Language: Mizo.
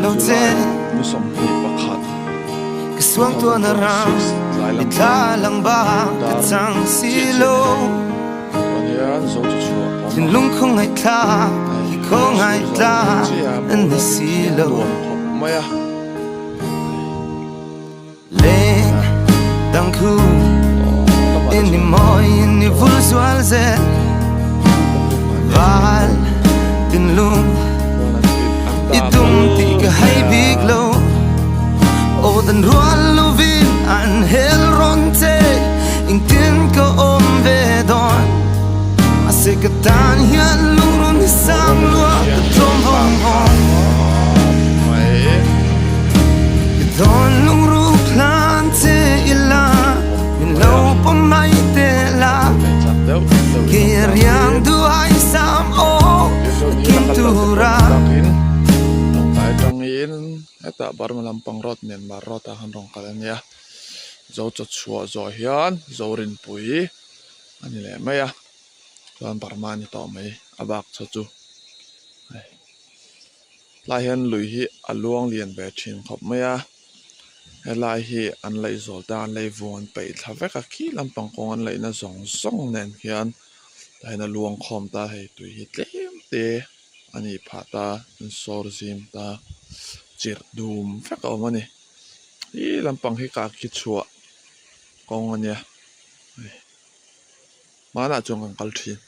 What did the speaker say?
lo che July ni 21 Ka suang tuan a ram 2026 tlai Mi lam thla lang ba ka dar chang si chiah chiah lo a ni chuan hian zo chu chhuah a awm a Thinlung khawngaih thla hei hi khawngaih sur zo tla chiah a an ni boruak si hi a lo nuam khawp mai a Leng dang khu aw lamah te In ni chuan mawi in ni vul zual zel Val tinlung chuan an ti an I dah tum tih bul ka mai hai a bik lo Aw dan rual lovin an hel rawn che Engtin ka awm ve dawn Mahse ka tan hian lungrun hi sang boruak lua hi ka a tlawm thiang vawng vang vawng khawp mai. Ka dawn lungruk hlan che ila Min lo pawm mai te la Ke riang duhai sam aw kim tura. Tawngtai atangin hetah Burma lampang road Myanmar road ah khan rawn kal a nia zo chaw chhuah zawh hian Zorinpui a ni leh mai a chuan Burma a ni tawh mai a bak chaw chu hei tlai hian lui hi a luang lian ve thin khawp mai a helai hi an laih zawl ta an lei vung an peih thla vek a khi lampang kawng an laihna zawng zawng nen khian tah hian a luang khawm ta hei tui hi tlem te a nih phah ta an sawr zim ta chirh dum vek a awm a ni khi lampang hi kah khi chhuah kawng a nia hei hmanah chuan kan kal thin.